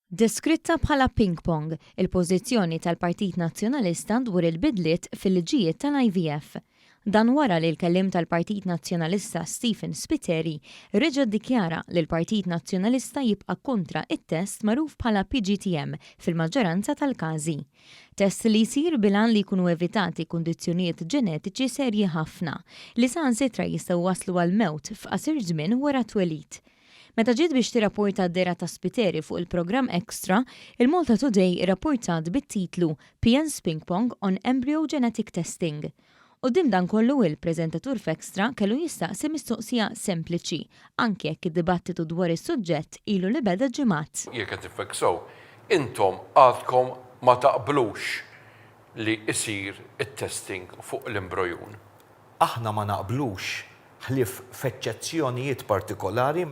Deskritta bħala ping pong, il-pożizzjoni tal-Partit Nazzjonalista dwar il-bidliet fil-liġijiet tal-IVF. Dan wara li l-kelliem tal-Partit Nazzjonalista Stephen Spiteri reġa' ddikjara li l-Partit Nazzjonalista jibqa' kontra it-test magħruf bħala PGTM fil-maġġoranza tal-każi. Test li jsir bil-għan li jkunu evitati kundizzjonijiet ġenetiċi serji ħafna, li saħansitra jistgħu jwasslu għall-mewt f'qasir żmien wara t-twelid. Meta ġiet biex tirrapporta d-dehra ta' Spiteri fuq il-programm Extra, il-Malta Today irrapportat bit-titlu PN's Ping Pong on Embryo Genetic Testing. Quddiem dan kollu, il-preżentatur f'Extra kellu jistaqsi mistoqsija sempliċi, anke jekk id-dibattitu dwar is-suġġett ilu li beda ġimgħat. Jekk qed nifhmek sew, intom għadkom ma taqblux li jsir it-testing fuq l-embrojun. Aħna ma naqblux ħlief f'eċċezzjonijiet partikolari.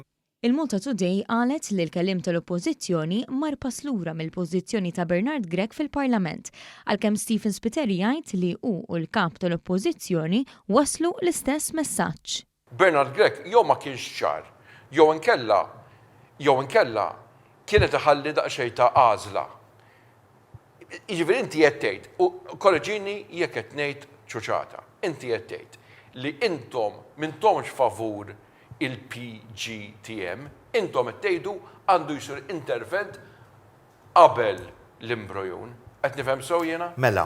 Il-Malta Today qalet li l-kelliem tal-Oppożizzjoni mar pass lura mill-pożizzjoni ta' Bernard Grech fil-Parlament, għalkemm Stephen Spiteri jgħid li hu u l-Kap tal-Oppożizzjoni waslu l-istess messaġġ. Bernard Grech jew ma kienx ċar jew inkella jew inkella kien qed iħalli daqsxejn ta' għażla. Jiġifieri inti qed tgħid, u korreġini jekk qed ngħid ċuċata, inti qed tgħid li intom m'intomx favur il-PGTM, intom qed tgħidu għandu jsir intervent qabel l-embrojun. Qed nifhem sew jiena? Mela,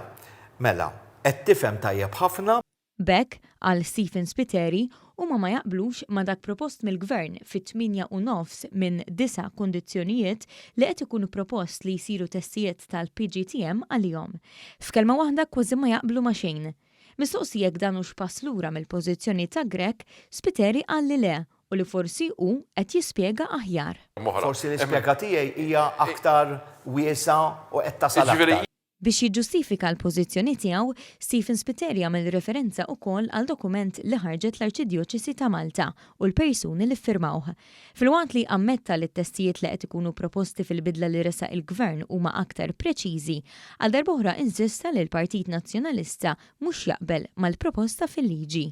mela, qed tifhem tajjeb ħafna. B'hekk, qal Stephen Spiteri, huma ma jaqblux ma' dak propost mill-Gvern fit-tmienja u nofs minn disa' kundizzjonijiet li qed ikun propost li jsiru testijiet tal-PGTM għalihom. F'kelma waħda kważi ma jaqblu ma' xejn. Mistoqsi jekk dan hux pass lura mill-pożizzjoni ta' Grech, Spiteri qal li le u li forsi hu qed jispjega aħjar. Forsi l-ispjega tiegħi hija aktar wiesgħa u qed tasal aktar. Biex jiġġustifika l-pożizzjoni tiegħu, Stephen Spiteri għamel referenza ukoll għal dokument li ħarġet l-Arċidjoċesi ta' Malta u l-persuni li ffirmawh. Filwaqt li ammetta li t-testijiet li qed ikunu proposti fil-bidla li ressaq il-Gvern huma aktar preċiżi, għal darb'oħra insista li l-Partit Nazzjonalista mhux jaqbel mal-proposta fil-liġi.